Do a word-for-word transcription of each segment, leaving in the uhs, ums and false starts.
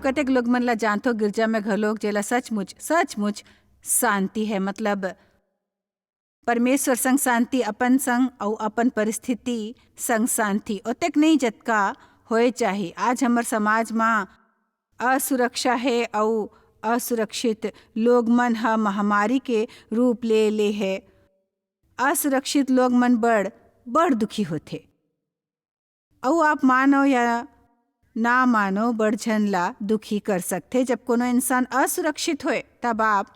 कतेक लोग मन ला जानथो गिरजा में घलोक, जेला सचमुच, सचमुच शांति है, मतलब परमेश्वर संग शांति, अपन संग अउ अपन परिस्थिति संग शांति, ओतेक नहीं जतका होए चाही। आज हमर समाज म असुरक्षा हे अउ असुरक्षित लोग मन ह महामारी के रूप ले ले हे। असुरक्षित लोग मन बड़, बड़ दुखी होथे। अउ आप मानो या ना मानो, बड़ झन ला दुखी कर सकथे। जब कोनो इंसान असुरक्षित होए, तब आप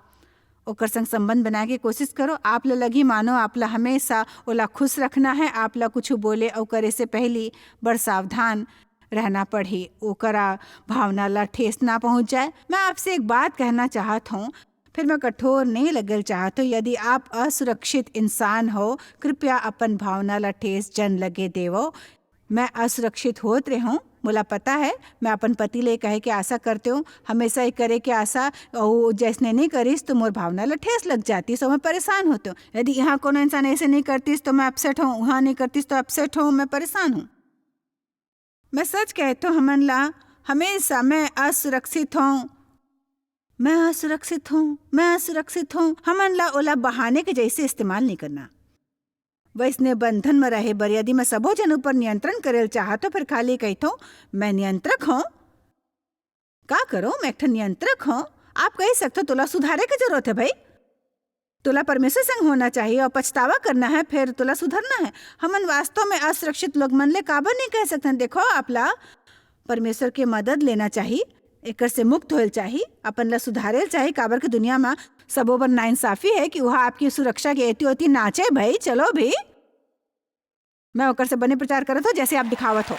ओकर संग संबंध बनाए के कोशिश करो। आप ला लगही मानो आप ला हमेशा ओला खुश रखना है, आप ला कुछ बोले अउ करे से पहली बड़ सावधान रहना पड़ही, ओकरा भावना ला ठेस ना पहुंच जाए। मैं आपसे एक बात कहना चाहत हूँ, फिर मैं कठोर नहीं लगल चाहत हूँ। यदि आप असुरक्षित इंसान हो, कृपया अपन भावना ला ठेस जन लगे देवो। मैं असुरक्षित होत रहूं, मोला पता है, मैं अपन पति ले कहे के आशा करते हूँ, हमेशा ये करे के आशा, अउ जैसने नहीं करिस तो मोर भावना ला ठेस लग जाती, सो मैं परेशान होते हूँ। यदि यहाँ कोनो इंसान ऐसे नहीं करतीस तो मैं अपसेट हूँ, वहाँ नहीं करतीस तो अपसेट हूँ, मैं परेशान हूँ। मैं सच कहते हूँ, हमन ला हमेशा मैं असुरक्षित हूँ, मैं असुरक्षित हूँ, मैं असुरक्षित हूँ, हमन ला ओला बहाने के जैसे इस्तेमाल नहीं करना। वैसने बंधन में रहे बर यदि मैं सबो जन ऊपर नियंत्रण करेल चाहत हूँ, फिर खाली कहत हूँ, "मैं नियंत्रक हूँ।" का करो, मैं एक ठन नियंत्रक हूँ। आप कह सकते हो, "तोला सुधारे के जरूरत है भाई, तोला परमेश्वर संग होना चाहिए और पछतावा करना है, फिर तोला सुधरना है।" हमन वास्तव में असुरक्षित लोग मन ले काबर नहीं कह सकते? देखो, आप ला परमेश्वर के मदद लेना चाहिए, एकर से मुक्त होल चाहिए, अपन ला सुधारेल चाहिए, काबर के दुनिया में सबो बर नाइंसाफी है कि वह आपकी सुरक्षा के एती ओती नाचे, "भाई, चलो भी।" मैं ओकर से बने प्रचार करत हो, जैसे आप दिखावत हो।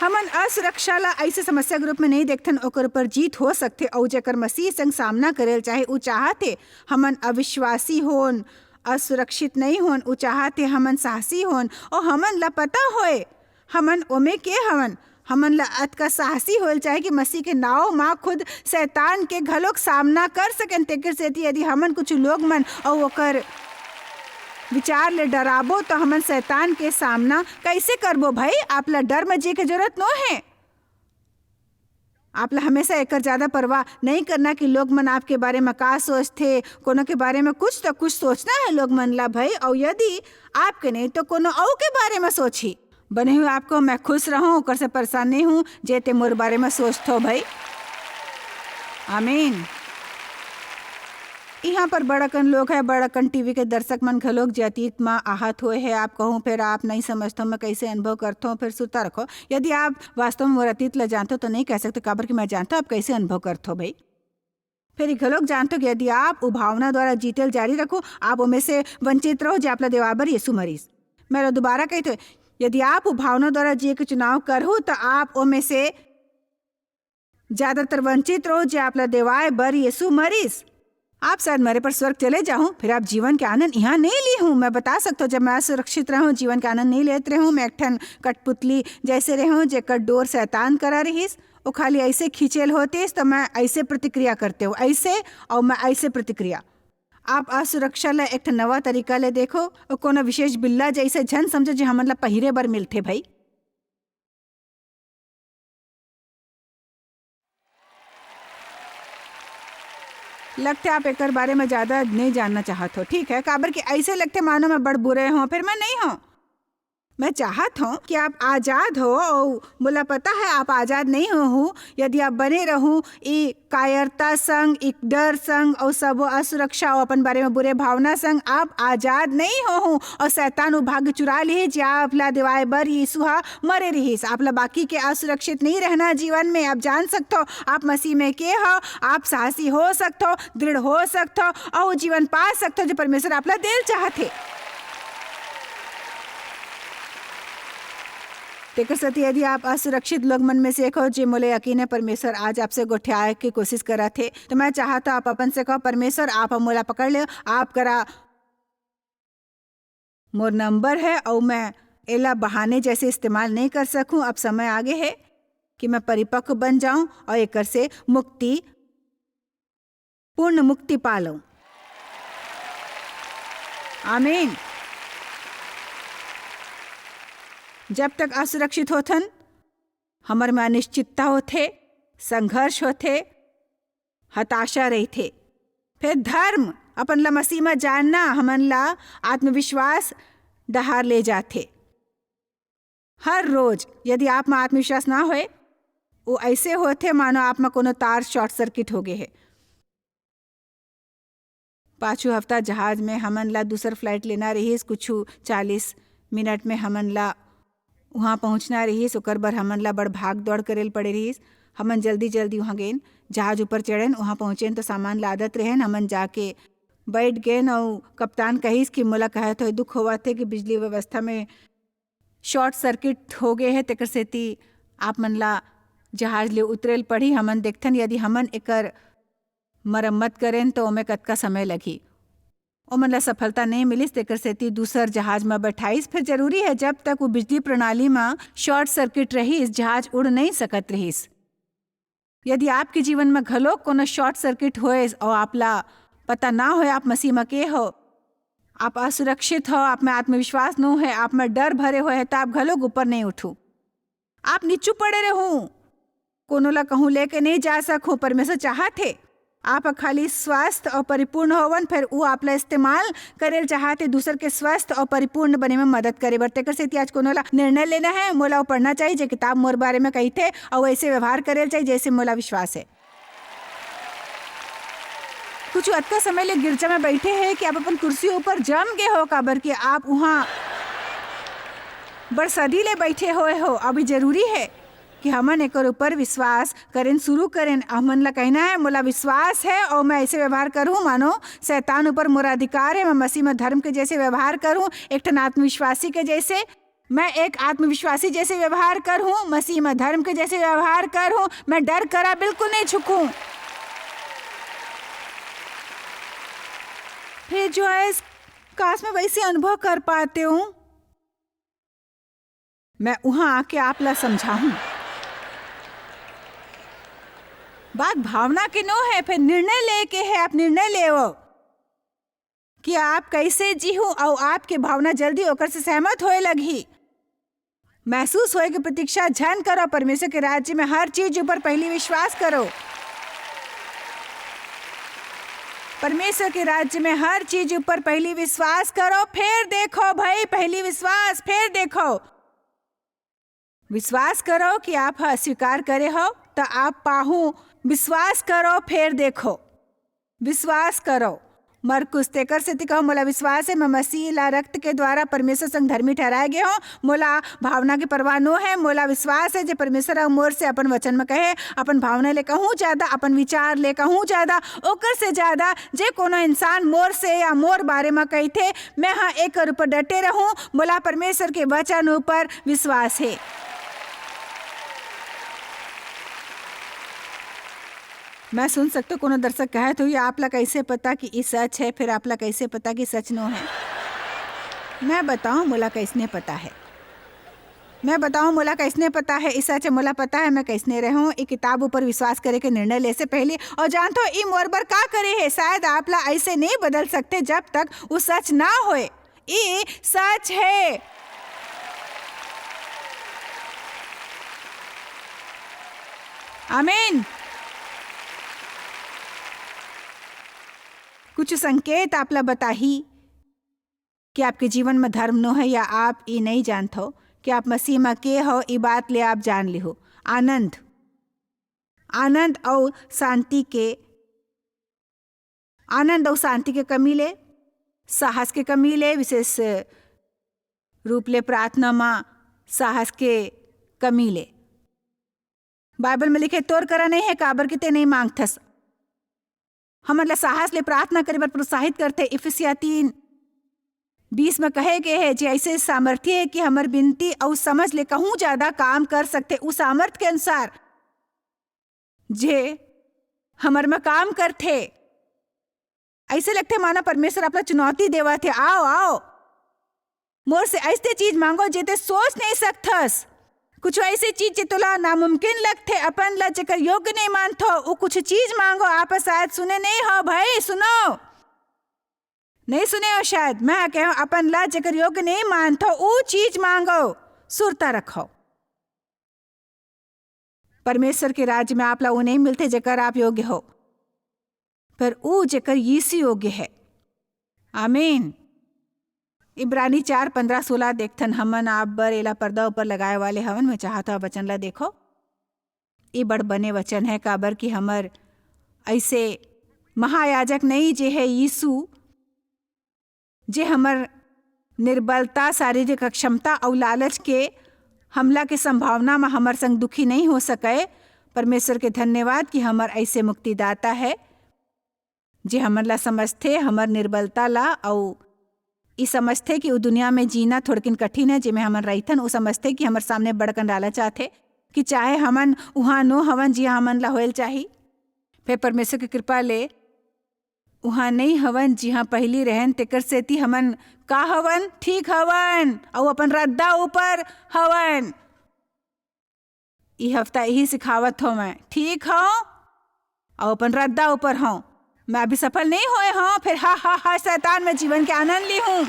हमन असुरक्षा ला ऐसे समस्या के रूप में नहीं देखथन, ओकर ऊपर जीत हो सकथे, अउ जेकर मसीह संग सामना करेल चाहे, उ चाहत हे हमन अविश्वासी होन, असुरक्षित नहीं होन, उ चाहत हे हमन साहसी होन, अउ हमन ला पता होए, हमन ओमे के हवन। हमन ला अतका साहसी होल चाहे कि मसीह के नाव मा खुद शैतान के घलोक सामना कर सकेन। तेकर सेती यदि हमन कुछ लोग मन अउ ओकर विचार ले डराबो, तो हमन शैतान के सामना कैसे करबो भाई? आप ला डर में जिए के जरूरत नो है। आप ला हमेशा एकर ज्यादा परवाह नहीं करना कि लोग मन आपके बारे में का सोचथे। कोनो के बारे में कुछ तो कुछ सोचना है लोग मन ला भाई। अउ यदि आपके नहीं तो कोनो अउ के बारे में सोची। बने हुए आपको मैं खुश रहूं, ओकर से परेशान नहीं हूं, जे ते मोर बारे में सोचथो भाई। आमीन। यहाँ पर बड़ अकन लोग है, बड़ अकन टीवी के दर्शक मन घलोक, जे अतीत म आहत होए है। आप कहूँ, फिर आप नहीं समझथो, मैं कैसे अनुभव करथो, फिर सुरता रखो। यदि आप वास्तव में मोर अतीत ला जानथो, तो नहीं कह सकते, काबर कि मैं जानथो आप कैसे अनुभव करथो भाई। फिर ये घलोक जानथो कि यदि आप उ भावना द्वारा जीतेल जारी रखो, आप ओमे से वंचित रहो, जे आप ला देवाए बर यीशु मरीस। मैं ला दोबारा कहते, यदि आप उ भावना द्वारा जिए के चुनाव करहु, तो आप ओमे से ज्यादातर वंचित रहो, जे आप ला देवाए बर यीशु मरीस। आप शायद मरे पर स्वर्ग चले जाहूं, फिर आप जीवन के आनंद यहाँ नहीं ली हूँ। मैं बता सकता हूँ, जब मैं असुरक्षित रहूं, जीवन के आनंद नहीं लेत रहूं, मैं एक ठन कठपुतली जैसे रहूं, जेकर डोर शैतान करा रहिस, वो खाली ऐसे खींचेल होतिस, तो मैं ऐसे प्रतिक्रिया करते हूँ, ऐसे, और मैं ऐसे प्रतिक्रिया। आप असुरक्षा ला एक ठन नवा तरीका ले देखो, और कोनो विशेष बिल्ला जैसे झन समझो, जे हमन ला पहिरे बर मिलथे भाई। लगथे आप एकर बारे में ज्यादा नहीं जानना चाहत हो, ठीक है? काबर कि ऐसे लगथे मानो मैं बड़ बुरे हों, फिर मैं नहीं हों। मैं चाहत हों कि आप आजाद हो, अउ मोला पता है आप आजाद नहीं होहू। यदि आप बने रहू ई कायरता संग, ई डर संग, अउ सबो असुरक्षा अउ अपन बारे में बुरे भावना संग, आप आजाद नहीं होहू। अउ शैतान उ भाग्य चुरा लिही, जे आप ला देवाए बर यीशु हा मरे रिहिस। आप ला बाकी के असुरक्षित नहीं रहना जीवन में। आप जान सकथो, आप मसीह में के हो, आप साहसी हो सकथो, दृढ़ हो सकथो, अउ जीवन पा सकथो, जो परमेश्वर आप ला देल चाहत हे। तेकर सेती यदि आप असुरक्षित लोग मन में से एक हो, जे मोला यकीन है परमेश्वर आज आपसे गोठियाए के कोशिश करत हे, तो मैं चाहत हूँ आप अपन से कहो, "परमेश्वर, आप मोला पकड़ ले, आप करा मोर नंबर है, अउ मैं एला बहाने जैसे इस्तेमाल नहीं कर सकूं। अब समय आगे है कि मैं परिपक्व बन जाऊं और एकर से मुक्ति, पूर्ण मुक्ति पा लूं।" आमीन। जब तक असुरक्षित होथन, हमर में अनिश्चितता होथे, संघर्ष होथे, हताशा रहिथे। फेर धर्म, अपन ला मसीह म जानना, हमन ला आत्मविश्वास डहार ले जाथे। हर रोज यदि आप म आत्मविश्वास ना होए, वो ऐसे होथे मानो आप म कोनो तार short circuit हो गए हे। पाछू हफ्ता जहाज में हमन ला दूसर flight लेना रहिस, कुछु चालीस मिनट में हमन ला उहाँ पहुँचना रहिस, ओकर बर हमन ला बड़ भाग दौड़ करे ल पड़े रहिस। हमन जल्दी-जल्दी उहाँ गेन, जहाज ऊपर चढ़ेन, उहाँ पहुँचेन तो सामान लादत रहेन। हमन जाके बैठ गेन अउ कप्तान कहिस कि मोला कहत होए दुख होवत हे कि बिजली व्यवस्था में short circuit हो गए हे, तेकर सेती आप मन ला जहाज ले उतरे ल पड़ही। हमन देखथन यदि हमन एकर मरम्मत करेन तो ओमे कतका समय लगही। ओमन ला सफलता नइ मिलिस, तेकर सेती दूसर जहाज म बैठाइस। फिर जरूरी हे, जब तक वो बिजली प्रणाली म short circuit रहिस, जहाज उड़ नइ सकत रहिस। यदि आपके जीवन म घलो कोनो short circuit होए अउ आप ला पता ना होए आप मसीह म के हो, आप असुरक्षित हो, आप में आत्मविश्वास नो है, आप में डर भरे होए हे, त आप घलो ऊपर नइ उठू। आप नीचू पड़े रहू, कोनो ला कहूँ लेके नइ जा सकू। परमेश्वर चाहत हे आप खाली स्वस्थ अउ परिपूर्ण होवन, फिर वो आप ला इस्तेमाल करे ल चाहत हे दूसर के स्वस्थ अउ परिपूर्ण बने में मदद करे बर। तेकर सेती आज कोनो ला निर्णय लेना है, मोला वो पढ़ना चाहिए जे किताब मोर बारे में कहिथे अउ ऐसे व्यवहार करे ल चाहिए जैसे मोला विश्वास है। कुछ अतका समय ले गिरजा में बैठे हे कि आप अपन कुर्सी ऊपर जम गए हो, काबर कि आप उहाँ बड़ सदी ले बैठे होए हो। अभी जरूरी है कि हमन एकर ऊपर विश्वास करेन शुरू करेन। हमन ला कहना है, "मोला विश्वास है और मैं ऐसे व्यवहार करूँ मानो शैतान ऊपर मोर अधिकार है। मैं मसीह में धर्म के जैसे व्यवहार करूँ, एक ठन आत्मविश्वासी के जैसे। मैं एक आत्मविश्वासी जैसे व्यवहार करूँ, मसीह में धर्म के जैसे व्यवहार करूँ। मैं डर करा बिल्कुल नहीं झुकूँ।" फिर जॉयस, काश मैं वैसे अनुभव कर पाते हूँ। मैं उहाँ आके आप ला समझाहूँ। बात भावना के नो है, फिर निर्णय लेके है। आप निर्णय लेवो कि आप कैसे जीहू अउ आपके भावना जल्दी ओकर से सहमत होए लगही। महसूस होए के प्रतीक्षा झन करो। परमेश्वर के राज्य में हर चीज ऊपर पहली विश्वास करो। परमेश्वर के राज्य में हर चीज ऊपर पहली विश्वास करो, फिर देखो भाई, पहली विश्वास, फिर देखो। विश्वास करो कि आप ह स्वीकार करे हो, त आप पाहू। विश्वास करो, फिर देखो। विश्वास करो। मरकुस, तेकर सेती कहो, "मोला विश्वास है, मैं मसीह ला रक्त के द्वारा परमेश्वर संग धर्मी ठहराए गे हों। मोला भावना के परवाह नो है। मोला विश्वास है जे परमेश्वर ह मोर से अपन वचन में कहे, अपन भावना ले कहूँ ज्यादा, अपन विचार ले कहूँ ज्यादा, ओकर से ज्यादा जे कोनो इंसान मोर से या मोर बारे में कहिथे, मैं ह एकर ऊपर डटे रहूँ। मोला परमेश्वर के वचन ऊपर विश्वास है।" मैं सुन सकते हो, कोनो दर्शक कहत हो, "ये आप ला कैसे पता कि ई सच है?" फिर आप ला कैसे पता कि सच नो है? मैं बताऊं, मोला कैसने पता है? मैं बताऊं, मोला कैसने पता है? ई सच है, मोला पता है, मैं कैसने रहूं। ई किताब ऊपर विश्वास करे के निर्णय ले से पहले, और जानत हो, ई मोर बर का करे है? शायद आप ला ऐसे नहीं बदल सकते, जब तक वो सच ना होए। ई सच है। आमीन। कुछ संकेत आप ला बताही कि आपके जीवन में धर्म नो है या आप ई नहीं जानत हो कि आप मसीह में के हो, ई बात ले आप जान लिहो। आनंद, आनंद और शांति के, आनंद और शांति के कमी ले, साहस के कमी ले, विशेष रूप ले प्रार्थना में साहस के कमी ले। बाइबल में लिखे, "तोर करा नहीं है, काबर कि ते नहीं मांगथस।" हमन ला साहस ले प्रार्थना करे बर प्रोत्साहित करथे। इफिसिया तीन बीस में कहे गे हे, "जे ऐसे सामर्थ्य है कि हमर बिनती अउ समझ ले कहूँ ज्यादा काम कर सकथे, उ सामर्थ के अनुसार जे हमर में काम करथे।" ऐसे लगथे मानो परमेश्वर आप ला चुनौती देवत हे, "आओ, आओ, मोर से ऐसे चीज मांगो जे ते सोच नहीं सकथस। कुछ ऐसे चीज जे तोला नामुमकिन लगथे, अपन ला जेकर योग्य नहीं मानथो, वो कुछ चीज मांगो।" आप शायद सुने नहीं हो भाई, सुनो, नहीं सुने हो शायद। मैं कहूँ, अपन ला जेकर योग्य नहीं मानथो, वो चीज मांगो, सुरता रखो। परमेश्वर के राज्य में आप ला वो नहीं मिलथे जेकर आप योग्य हो, पर वो जेकर यीशु योग्य है। आमीन। इब्रानी चार पन्द्रह सोलह देखथन हमन आप बर, एला पर्दा ऊपर लगाए वाले हवन। मैं चाहत हव वचन ला देखो। ये बड़ बने वचन है, काबर कि हमर ऐसे महायाजक नहीं जे है यीशु, जे हमर निर्बलता, शारीरिक अक्षमता अउ लालच के हमला के संभावना म हमर संग दुखी नहीं हो सकय। परमेश्वर के धन्यवाद कि हमर ऐसे मुक्तिदाता है, जे हमन ला समझथे, हमर निर्बलता ला, अउ ई समझथे कि उ दुनिया में जीना थोड़किन कठिन है, जेमे हमन रहिथन। उ समझथे कि हमर सामने बड़कन लालच आथे, कि चाहे हमन उहाँ नो हवन, जिहाँ हमन ला होयल चाही। फेर परमेश्वर के कृपा ले उहाँ नई हवन, जिहाँ पहिली रहन, तेकर सेती हमन का हवन? ठीक हवन, अउ अपन रद्दा ऊपर हवन। ई हफ्ता यही सिखावत हव मैं, ठीक हव, अउ अपन रद्दा ऊपर हव। मैं अभी सफल नहीं होए हव, फेर हा, हा, हा, शैतान, मैं जीवन के आनंद ली हूँ।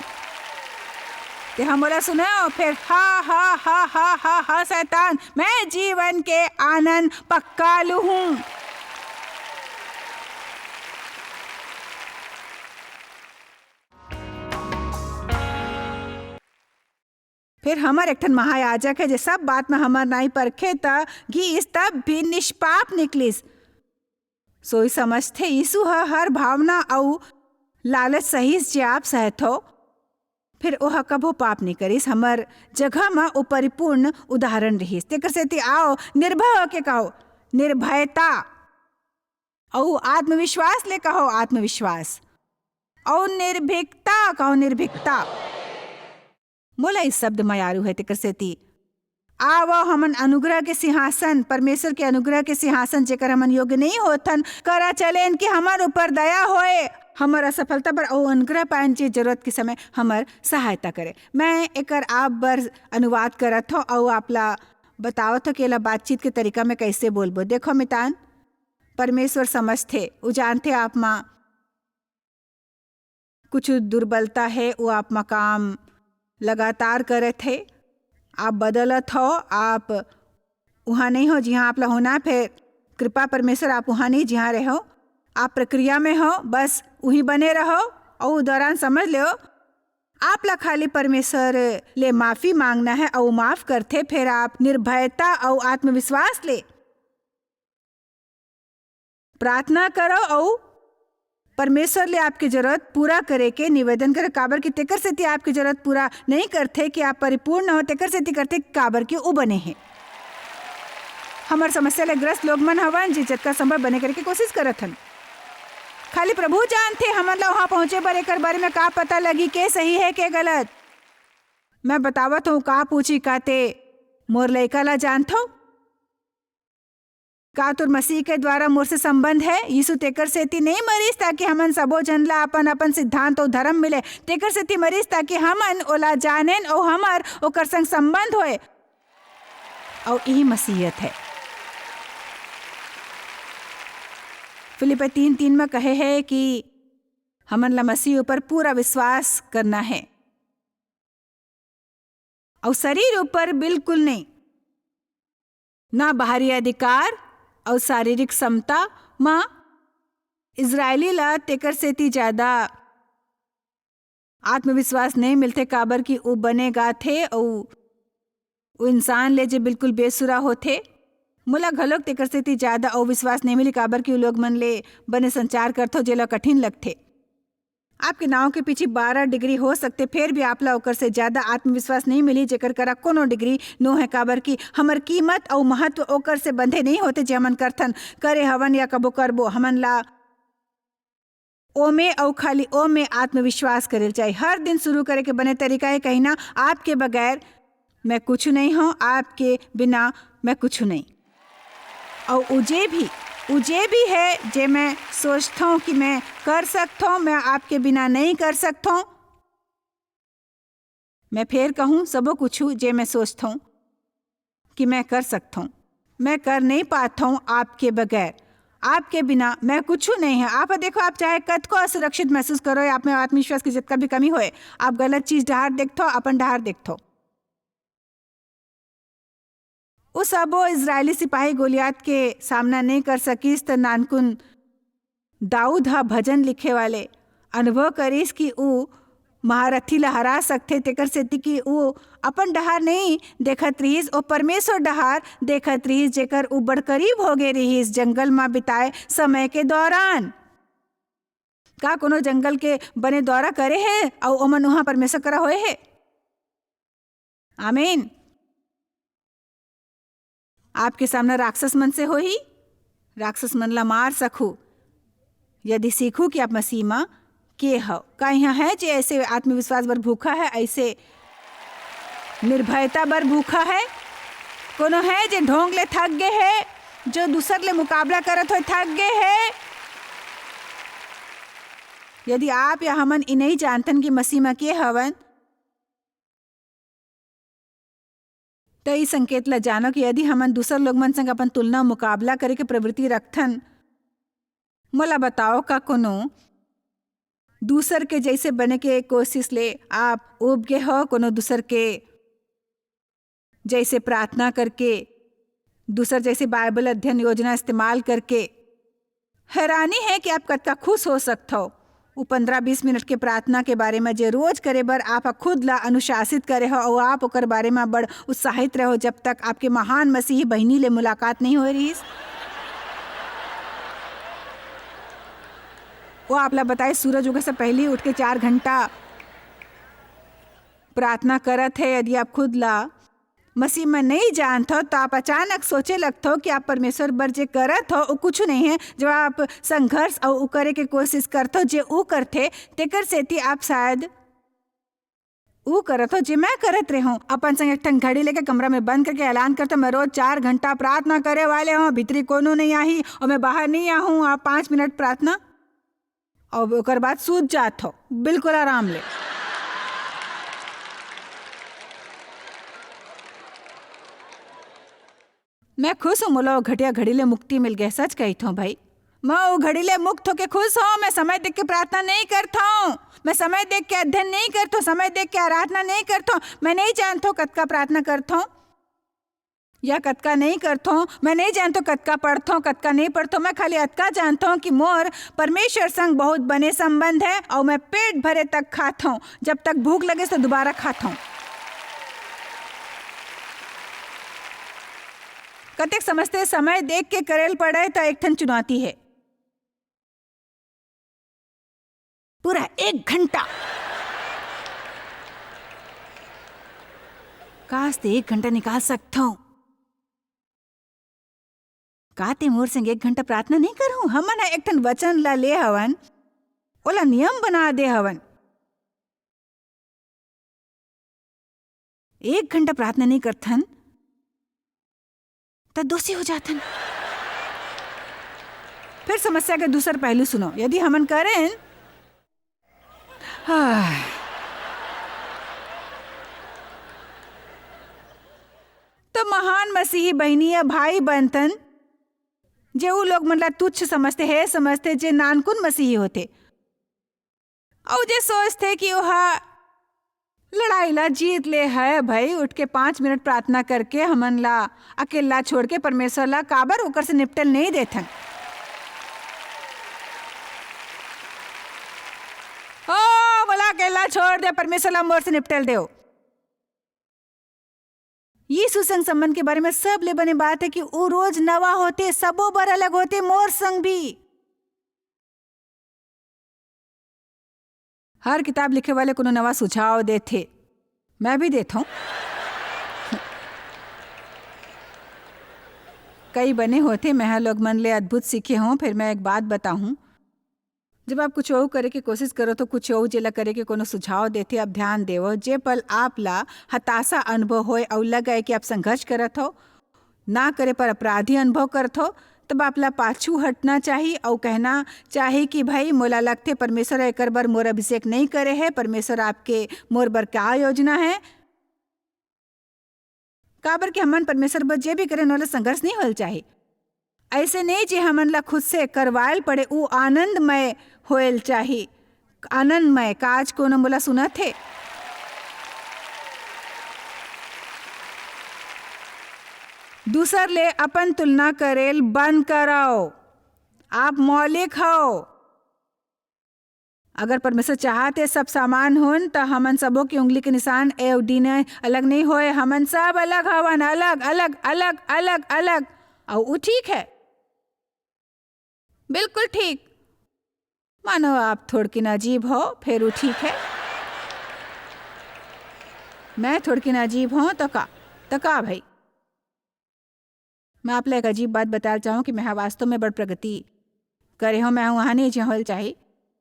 ते हम बोला सुनो, फेर हा, हा, हा, हा, हा, हा, शैतान, मैं जीवन के आनंद पक्का लू हूँ। फेर हमर एक ठन महायाजक है, जे सब बात में हमर नाई परखे, त घीस, तब भी निष्पाप निकलिस। सोई समझथे, यीशु ह हर भावना अउ लालच सहिस, जे आप सहत हो। फेर ओह कभो पाप नहीं करिस, हमर जगह म ओ परिपूर्ण उदाहरण रिहिस। तेकर सेती आओ, निर्भय होके कहो, निर्भयता, अउ आत्मविश्वास ले कहो, आत्मविश्वास, अउ निर्भीकता कहो, निर्भीकता। मोला इस शब्द मयारू है, तेकर सेती आवो हमन अनुग्रह के सिंहासन, परमेश्वर के अनुग्रह के सिंहासन, जेकर हमन योग्य नहीं होथन, करा चलेन कि हमर ऊपर दया होए, हमर असफलता पर अउ अनुग्रह पाएन, जे जरूरत के समय हमर सहायता करे। मैं एकर आप बर अनुवाद करत हव अउ आप ला बतावत हव कि एला बातचीत के तरीका में कैसे बोलबो। देखो मितान, परमेश्वर समझथे, उ जानथे आप मा कुछ दुर्बलता है, वो आप मा काम लगातार करत है, आप बदलत हो, आप उहाँ नहीं हो जिहाँ आप ला होना है। फिर कृपा परमेश्वर, आप उहाँ नहीं जिहाँ रहो, आप प्रक्रिया में हो, बस उही बने रहो। और उ दौरान समझ लो, आप ला खाली परमेश्वर ले माफी मांगना है और माफ करथे। फिर आप निर्भयता और आत्मविश्वास ले प्रार्थना करो अउ परमेश्वर ले आपके जरूरत पूरा करे के निवेदन करो, काबर कि तेकर सेती आपके जरूरत पूरा नहीं करथे कि आप परिपूर्ण हो, तेकर सेती करथे काबर कि उ बने हे। हमर समस्या ले ग्रस्त लोग मन हवन, जे जतका संभव बने करे के कोशिश करत हन। खाली प्रभु जानथे हमन ला वहां पहुंचे बर एकर बारे में का पता लगी, के सही है, के गलत। मैं बतावत हूँ, का पूछी, का ते मोर लइका ला जानथो? का तोर मसीह के द्वारा मोर से संबंध है? यीशु तेकर सेती नहीं मरिस ताकि हमन सबो झन ला अपन-अपन सिद्धांत अउ धर्म मिले, तेकर सेती मरिस ताकि हमन ओला जानेन अउ हमर ओकर संग संबंध होए। अउ इही मसीहत है। फिलिप्पी तीन तीन में कहे है कि हमन ला मसीह ऊपर पूरा विश्वास करना है। अउ शरीर ऊपर बिल्कुल नहीं, ना बाहरी अधिकार अउ शारीरिक क्षमता म। इजरायली ला तेकर सेती ज्यादा आत्मविश्वास नहीं मिलथे, काबर कि उ बने गाथे अउ उ इंसान ले जे बिल्कुल बेसुरा होथे। मोला घलोक तेकर सेती ज्यादा अउ विश्वास नहीं मिली, काबर कि उ लोग मन ले बने संचार करथो, जेला कठिन लगथे। आपके नाव के पीछे बारह डिग्री हो सकथे, फेर भी आप ला ओकर से ज्यादा आत्मविश्वास नहीं मिली, जेकर करा कोनो डिग्री नो है, काबर कि हमर कीमत अउ महत्व ओकर से बंधे नहीं होथे, जे हमन करथन, करे हवन या कबो करबो। हमन ला ओमे अउ खाली ओमे आत्मविश्वास करे ल चाही। हर दिन शुरू करे के बने तरीका है कहिना, आपके बगैर मैं कुछ नहीं हूँ, आपके बिना मैं कुछ नहीं। अउ उ जे भी, उ जे भी है जे मैं सोचथों कि मैं कर सकथों, मैं आपके बिना नहीं कर सकथों। मैं फेर कहूँ, सबो कुछ जे मैं सोचथों कि मैं कर सकथों, मैं कर नहीं पाथों आपके बगैर। आपके बिना मैं कुछ नहीं है। आप देखो, आप चाहे कतको असुरक्षित महसूस करो या आप में आत्मविश्वास की जितना भी कमी होए, आप गलत चीज डहार देखथो, अपन डहार देखथो। उ सबो इजरायली सिपाही गोलियात के सामना नइ कर सकिस, त नानकुन दाऊद ह भजन लिखे वाले अनुभव करिस कि उ महारथी ला हरा सकथे, तेकर सेती कि उ अपन डहार नइ देखत रिहिस, ओ परमेश्वर डहार देखत रिहिस, जेकर उ बड़ करीब होगे रिहिस जंगल म बिताए समय के दौरान। का कोनो जंगल के बने दौरा करे हे अउ ओमन उहाँ परमेश्वर करा होए हे? आमीन। आपके सामना राक्षस मन से होही, राक्षस मन ला मार सकहू, यदि सीखहू कि आप मसीह म के हव। का इहाँ हे जे ऐसे आत्मविश्वास बर भूखा हे, ऐसे निर्भयता बर भूखा हे? कोनो हे जे ढोंग ले थक गे हे, जो दूसर ले मुकाबला करत होए थक गे हे? यदि आप या हमन ई नइ जानथन कि मसीह म के हवन, त ई संकेत ल जानो कि यदि हमन दूसर लोग मन संग अपन तुलना, मुकाबला करे के प्रवृत्ति रखथन, मोला बताओ, का कोनो दूसर के जैसे बने के कोशिश ले आप उब गे हो? कोनो दूसर के जैसे प्रार्थना करके, दूसर जैसे बाइबल अध्ययन योजना इस्तेमाल करके, हैरानी हे कि आप कतका खुश हो सकथव। उ पन्द्रह बीस मिनट के प्रार्थना के बारे म जे रोज करे बर आप ह खुद ला अनुशासित करे हो अउ आप ओकर बारे म बड़ उत्साहित रहो, जब तक आपके महान मसीही बहिनी ले मुलाकात नइ होए रिहिस। वो आप ला बताए, सूरज उगे से पहिली उठ के चार घंटा प्रार्थना करत हे। यदि आप खुद ला मसीह म नइ जानथव, त आप अचानक सोचे लगथव कि आप परमेश्वर बर जे करत हव, वो कुछु नइ हे। जब आप संघर्ष अउ उ करे के कोशिश करथव, जे उ करथे, तेकर सेती आप शायद उ करत हव, जे मैं करत रेहेंव। अपन संग एक ठन घड़ी लेके कमरा में बंद करके ऐलान करथव, "मैं रोज चार घंटा प्रार्थना करे वाले हंव, भीतरी कोनो नइ आही अउ मैं बाहर नइ आहूं।" आप पाँच मिनट प्रार्थना अउ ओकर बाद सूत जात हो, बिल्कुल आराम ले। मैं खुश हूँ, मोला वो घटिया घड़ी ले मुक्ति मिल गए, सच कहित हूँ भाई। मैं वो घड़ी ले मुक्त होके खुश हूँ। मैं समय देख के प्रार्थना नहीं करत हूँ, मैं समय देख के अध्ययन नहीं करत हूँ, समय देख के आराधना नहीं करत हूँ। मैं नहीं जानत हूँ कतका प्रार्थना करत हूँ। या कतका नइ करथों, मैं नइ जानथों कतका पढ़थों, कतका नइ पढ़थों। मैं खाली अतका जानथों कि मोर परमेश्वर संग बहुत बने संबंध हे अउ मैं पेट भरे तक खाथों, जब तक भूख लगे त दुबारा खाथों। कतेक समझते समय देख के करे ल पड़े त एक ठन चुनौती हे। पूरा एक घंटा। काश ते एक घंटा निकाल सकथों। का ते मोर संग एक घंटा प्रार्थना नइ करहूं? हमन ह एक ठन वचन ला ले हवन, ओला नियम बना दे हवन। एक घंटा प्रार्थना नइ करथन, त दोषी हो जाथन। फिर समस्या के दूसर पहलू सुनो, यदि हमन करेन, आह, त महान मसीही बहिनी या भाई बनथन, जे उ लोग मन ला तुच्छ समझथे, हे समझथे, जे नानकुन मसीही होथे। अउ जे सोचथे कि ओहा लड़ाई ला जीत ले हय, भई उठ के पाँच मिनट प्रार्थना करके हमन ला अकेल्ला छोड़ के परमेश्वर ला काबर ओकर से निपटे ल नइ देथन? ओ, मोला अकेल्ला छोड़ दे, परमेश्वर ला मोर से निपटे ल देव। यीशु संग संबंध के बारे में सबले बने बात हे कि उ रोज नवा होथे, सबो बर अलग होथे, मोर संग भी। हर किताब लिखे वाले कोनो नवा सुझाव देथे, मैं भी देथों। कई बने होथे, मैं ह लोग मन ले अद्भुत सीखे हों। फिर मैं एक बात बताहूँ, जब आप कुछ अउ करे के कोशिश करत हो, कुछ अउ जेला करे के कोनो सुझाव देथे, आप ध्यान देवो, जे पल आप ला हताशा अनुभव होए अउ लगे कि आप संघर्ष करत हो, ना करे पर अपराधी अनुभव करत हो, तब आप ला पाछू हटना चाही अउ कहना चाही कि भाई, मोला लगथे परमेश्वर एकर बर मोर अभिषेक नइ करे हे, परमेश्वर आपके मोर बर का योजना हे। काबर कि हमन परमेश्वर बर जे भी करेन, ओला संघर्ष नइ होए ल चाही। अइसे नइ जे हमन ला खुद से करवाए ल पड़े, उ आनंदमय होए ल चाही। आनंदमय। का आज कोनो मोला सुनत हे? दूसर ले अपन तुलना करेल बंद करव। आप मौलिक हव। अगर परमेश्वर चाहत हे सब समान होन, त हमन सबो के उंगली के निशान A अउ D ने अलग नहीं होए। हमन सब अलग हवन, अलग, अलग, अलग, अलग, अलग। अउ उ ठीक है, बिल्कुल ठीक। मानो आप थोड़किन अजीब हो, फेर उ ठीक है। मैं थोड़किन अजीब हों, त का, त का भाई? मैं आप ला एक अजीब बात बताना चाहूँ कि मैं हा वास्तव में बड़ प्रगति करे हूँ। मैं उहाँ नहीं जिहाँ होल चाही।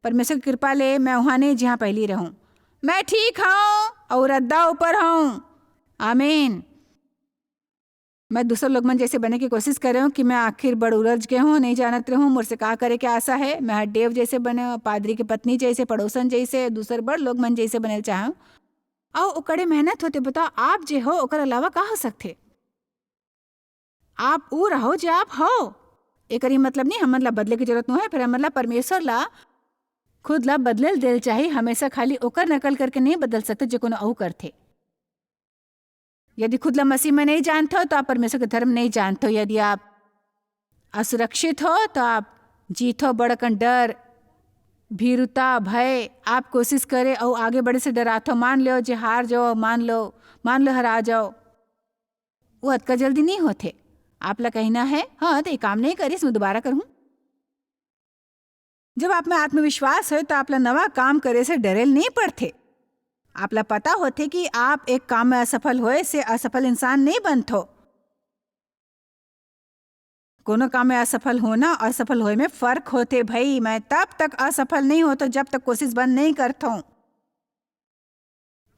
परमेश्वर की कृपा ले मैं उहाँ नहीं जिहाँ पहली रहूँ। मैं ठीक हूँ अउ रद्दा ऊपर हूँ। आमीन। मैं दूसर लोग मन जैसे बने की कोशिश करे हूँ कि मैं आखिर बड़ उलझ गए हूँ, नहीं जानत रहूँ मोर से का करे के आशा है। मैं हा डेव जैसे बने, पादरी के पत्नी जैसे, पड़ोसन जैसे, दूसर बड़ लोग मन जैसे बने चाहे हूँ। अउ ओकरे मेहनत होते, बताओ, आप जे हो ओकर अलावा का हो सकथे? आप उ रहो जे आप हो। एकर ई मतलब नहीं हमन ला बदले की जरूरत नो है, फिर हमन ला परमेश्वर ला खुद ला बदले देल चाही। हमेशा खाली ओकर नकल करके नहीं बदल सकते जे कोनो अउ करथे। यदि खुद ला मसीह में नहीं जानते हो तो आप परमेश्वर के धर्म नहीं जानते हो। यदि आप असुरक्षित हो तो आप जीथो बड़कन डर, भीरुता, भय। आप कोशिश करे अउ आगे बढ़े से डराथो। मान लो जे हार जाओ, मान लो, मान लो हरा जाओ। वो अतका जल्दी नहीं होथे। आप ला कहना है, "हाँ, तो ये काम नहीं करिस, मैं दोबारा करूँ।" जब आप में आत्मविश्वास होए, तो आप ला नवा काम करे से डरेल नहीं पड़थे। आप ला पता होथे कि आप एक काम में असफल होए से असफल इंसान नहीं बनथो। कोनो काम में असफल होना और सफल होए में फर्क होथे भई। मैं तब तक असफल नहीं होथो, जब तक कोशिश बंद नहीं करथो।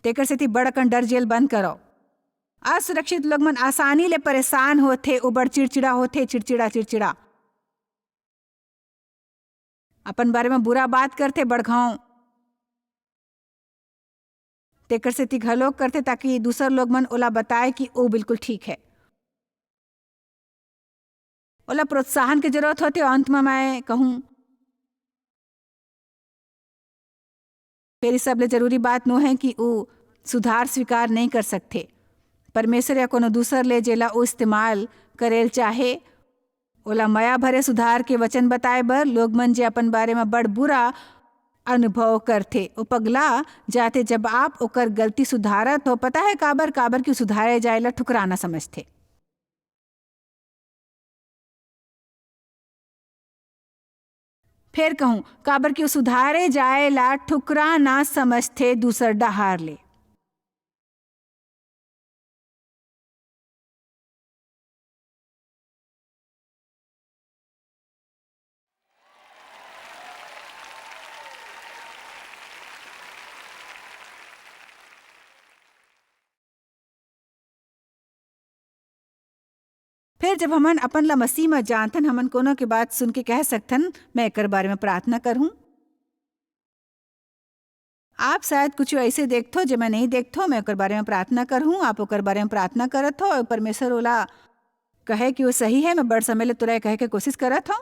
तेकर सेती बड़ अकन डर जेल बंद करो। असुरक्षित लोग मन आसानी ले परेशान होथे, ओ बड़ चिड़चिड़ा होथे, चिड़चिड़ा, चिड़चिड़ा। अपन बारे में बुरा बात करथे बड़ घांव। तेकर सेती घलो करथे, ताकि दूसर लोग मन ओला बताए कि ओ बिल्कुल ठीक है। ओला प्रोत्साहन के जरूरत होथे। अंत में मैं कहूँ, फेर ई सबले जरूरी बात नो है कि ऊ सुधार स्वीकार नहीं कर सकथे। परमेश्वर या कोनो दूसर ले जेला ऊ इस्तेमाल करेल चाहे, ओला मया भरे सुधार के वचन बताए बर। लोग मन जे अपन बारे में बड़ बुरा अनुभव करथे, ओ पगला जाथे, जब आप ओकर गलती सुधारत हो। पता है काबर? काबर कि ऊ सुधारे जाए ला ठुकराना समझथे। फेर कहूं, काबर कि ओ सुधारे जाए ला ठुकराना समझथे दूसर डहार ले। फेर जब हमन अपन ला मसीह म जानथन, हमन कोनो के बात सुन के कह सकथन, "मैं एकर बारे में प्रार्थना करहूं।" आप शायद कुछ ऐसे देखथो, जे मैं नहीं देखथो, मैं ओकर बारे में प्रार्थना करहूं। आप ओकर बारे में प्रार्थना करत हो, और परमेश्वर ओला कहे कि वो सही है, मैं बड़ समय ले तुरा कहे के कोशिश करत हूं।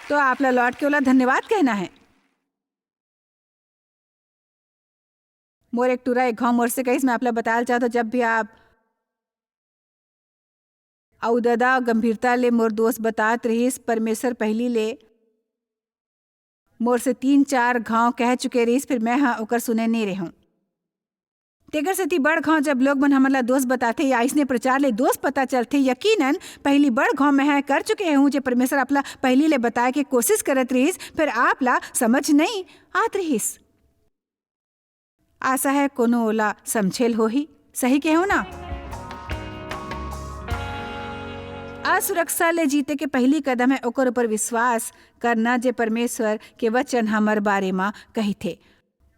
तो आप ला लौट के ओला धन्यवाद कहना है। मोर एक टुरा एक घाव मोर से कहिस, मैं आप ला बताल चाहत हूं, जब भी आप अउ ददा गंभीरता ले मोर दोस्त बतात रहिस, परमेश्वर पहिली ले मोर से तीन चार घाव कह चुके रहिस, फिर मैं ह ओकर सुने नहीं रहूं। तेकर सेती बड़ घाव जब लोग मन हमन ला दोष बताथे या अइसने प्रचार ले दोष पता चलथे, यकीनन पहिली बड़ घाव मैं ह कर चुके हूं, जे परमेश्वर आप ला पहिली ले बताए के कोशिश करत रहिस, फिर आप ला समझ नहीं आत रहिस। आशा है कोनो ओला समझेल होही। सही कहे हूं ना? असुरक्षा ले जीते के पहिली कदम है ओकर ऊपर विश्वास करना, जे परमेश्वर के वचन हमर बारे म कहिथे।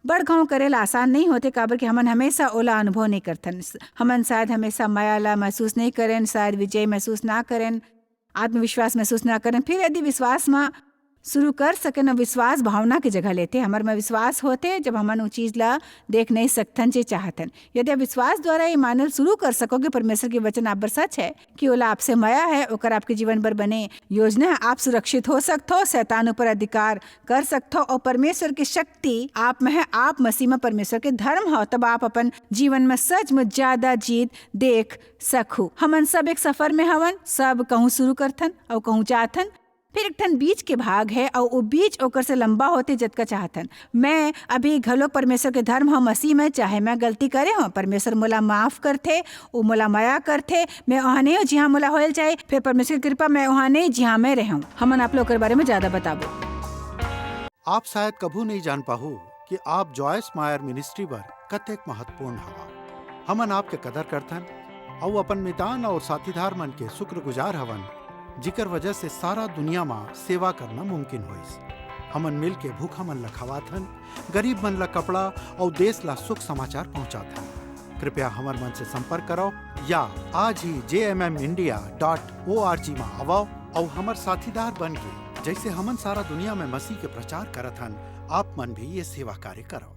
बड़ घाव करेला आसान नहीं होथे, काबर कि हमन हमेशा ओला अनुभव नहीं करथन। हमन शायद हमेशा मया ला महसूस नहीं करेन, शायद विजय महसूस ना करेन, आत्मविश्वास महसूस ना करेन। फिर यदि विश्वास म शुरू कर सकेन, विश्वास भावना के जगह लेथे। हमर में विश्वास होथे, जब हमन वो चीज ला देख नहीं सकथन, जे चाहथन। यदि आप विश्वास द्वारा ये मानल शुरू कर सकोगे, परमेश्वर के वचन आप बर सच है, कि ओला आपसे मया है, ओकर आपके जीवन बर बने योजना है, आप सुरक्षित हो सकथो, शैतान ऊपर अधिकार कर सकथो, और परमेश्वर की शक्ति आप में है, आप मसीह में परमेश्वर के धर्म हो, तब आप अपन जीवन में सच में ज्यादा जीत देख सकहू। हमन सब एक सफर में हवन, सब कहूँ शुरू करथन और कहूँ जाथन। फिर एक ठन बीच के भाग है, और वो बीच ओकर से लंबा होथे जतका चाहथन। मैं अभी घलो परमेश्वर के धर्म ह मसीह में, चाहे मैं गलती करे हों, परमेश्वर मोला माफ करथे, वो मोला मया करथे। मैं वहाँ नहीं हूँ जिहाँ मोला होयल चाहे, फिर परमेश्वर की कृपा मैं वहाँ नहीं जिहाँ मैं रहूँ। हमन आप लोग ओकर बारे में ज्यादा बताबो। आप शायद कभू नहीं जान पाहू कि आप जॉयस मायर मिनिस्ट्री बर कतेक महत्वपूर्ण हवा। हमन आपके कदर करथन, अउ अपन मितान और साथीदार मन के शुक्रगुजार हवन, जिकर वजह से सारा दुनिया मा सेवा करना मुमकिन होइस। हमन मिल के भूखा मन ला खवाथन, गरीब मन ला कपड़ा और देश ला सुख समाचार पहुंचाथन। कृपया हमर मन से संपर्क करो या आज ही jmmindia.org मा आवो और हमर साथीदार बन के, जैसे हमन सारा दुनिया में मसीह के प्रचार करत हन, आप मन भी ये सेवा कार्य करो।